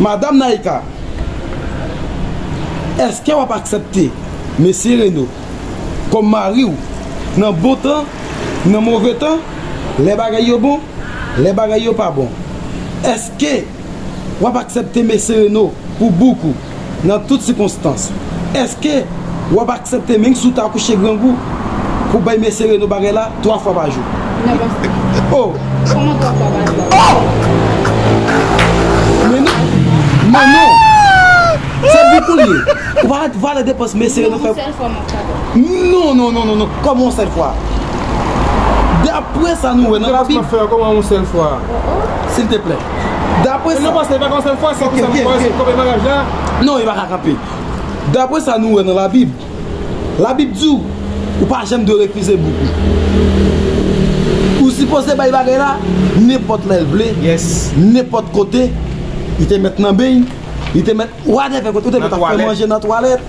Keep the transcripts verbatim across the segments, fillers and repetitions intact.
Madanm Naïka, èske w ap aksepte mesye Reno kòm mari w nan bon tan, nan move tan, lè bagay yo bon, lè bagay yo pa bon? Èske w ap aksepte mesye Reno pou bouk ou nan tout sikonstans? Èske w ap aksepte menm si w ta kouche grangou pou bay mesye Reno bagay la twa fwa pa jou? Non, pastè. Oh! Kòman twa fwa pa jou? Oh! Men non! Men non! Se bouk ou li ye. Ou pa vale depans mesye Reno fè. Yon sèl fwa m ap kapab. Non, non, non, non, non. Kòman yon sèl fwa? Daprè sa nou wè nan Labib. Kòman yon sèl fwa? Silteplè. Daprè sa. Non, pastè, e pa yon sèl fwa, se pou sa m kòmanse kanpe maryaj la. Non, e pa ka kanpe. Daprè sa nou wè nan Labib, Labib di w, ou pa janm dwe refize bouk ou. Ou sipoze bay bagay la nenpòt lè l vle, nenpòt kote. Li te mèt nan beny, li te mèt whatever kote, ou te mèt ap fè manje nan twalèt.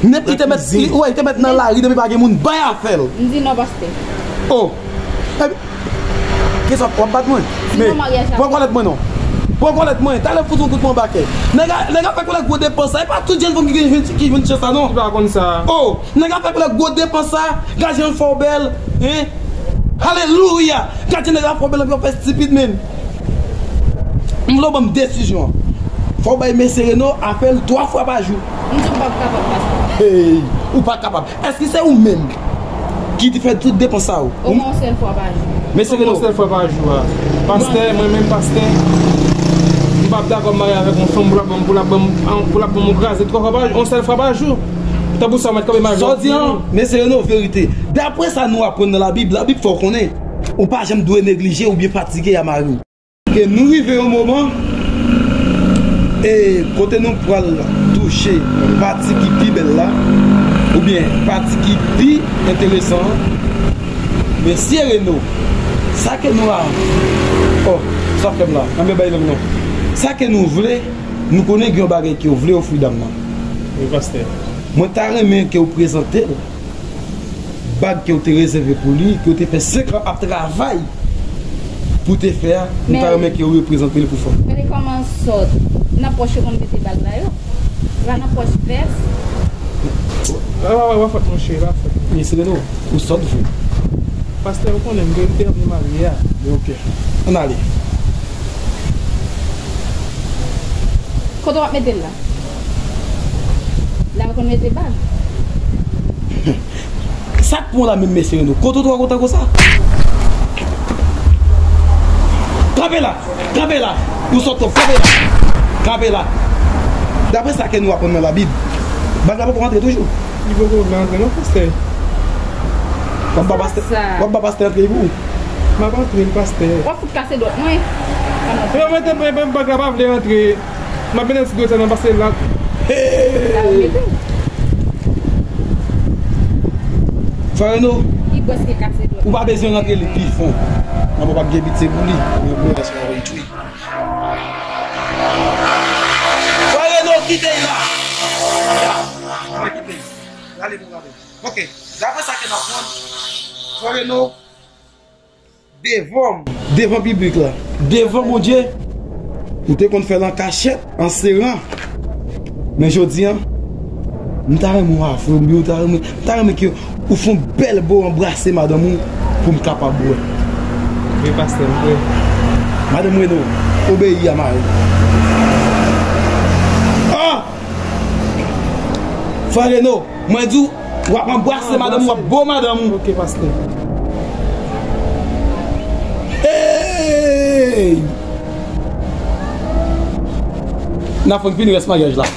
Nenp-, li te mèt, li, wè, li te mèt nan lari depi pa gen moun bay afè l. M di non, pastè. Oh! Epi, kisa w ap bat mwen? Men, pran kòlèt mwen non. Pran kòlèt mwen. Talè m fout yon kout mwen bakè. Nèg a, nèg a fè kòlèt gwo depans sa. E pa tout jèn fanm ki gen, ki jwenn chans sa non. Ki pa konn sa. Oh, nèg a fè kòlèt gwo depans sa. Gad jan l fè w bèl. Hein? Alelouya! Gad jan nèg a fè w bèl, anpi w ap fè estipid menm. M vle w ban m desizyon an. Fò w bay mesye Reno afè l twa fwa pa jou. M di w m p ap kapab, pastè. Hey, ou pa kapab. Èske se ou menm ki te fè tout depans sa yo? Omwen yon sèl fwa pa jou. Mesye Reno. Yon sèl fwa pa jou a. Pastè, mwen menm pastè, m p ap dakò m marye avèk yon fanm pou l ap ban m, pou l ap ban m, pou l ap ban m yon kraze twa fwa pa jou, yon sèl fwa pa jou. Tanpou sa, w mèt kanpe mal. Sa w di an, mesye Reno, verite. Daprè sa nou aprann nan Labib, Labib fè w konnen, ou pa janm dwe neglije oubyen fatige a mari w. Ke nou rive yon moman, e kote nou pral touche pati ki pi bèl la, oubyen pati ki pi enteresan an. Mesye Reno, sa ke nou a, oh, sa fè m la, anben bay lang non. Sa ke nou vle, nou konnen gen yon bagay ke w vle ofri dam nan. Wi, pastè. Mwen ta renmen ke w prezante l bag ke w te rezève pou li, ke w te fè senk an ap travay pou w te fè a, m ta renmen ke w reprezante l pou fanm. Gade kòman sòt. Nan pòch yo konn mete bag la yo. Sa nan pòch vès. Ah, w a fèt monchè, w a fèt. Mesye Reno, ou sòt vre. Pastè, ou konnen m gen, m te anvi marye a. Ok. Ann ale. Kote w ap mete l la? La yo konn mete bag. Sa k pran w la menm mesye Reno? Kote w twò kontan konsa? Kanpe la! Kanpe la! Ou sòt twòp, kanpe la! Kanpe la! Daprè sa ke nou aprann nan Labib, bag la poko rantre toujou. Li poko vle antre non, pastè. W ap ba pastè, w ap ba pastè antre pou ou? M ap antre l, pastè. W ap fout kase dwèt mwen. Yo mete mwen, mwen, bag la pa vle antre. M ap mennen ti dwèt sa nan pase la. Hey! Frè Reno, ou pa bezwen rantre li pi fon. Nan w ap gen pitye pou li. Frè Reno, kite l la. Ya. Pa kite l. Rale pou w gade. Ok. Daprè sa ke n aprann, Frè Reno, devan m, devan piblik la, devan Bondye, ou te konn fè l an kachèt, an seran. Men jodi a, m ta renmen w avwe m, ou ta renmen, m ta renmen ke ou fè yon bèl bo anbrase madanm ou pou m kapab wè. Wi, pastè, m prè. Madanm Reno, obeyi a mari. Ah! Frè Reno, mwen di w, w ap anbrase madanm ou, w ap bo madanm ou. Ok, pastè. Hey! N ap fè fini rès maryaj la.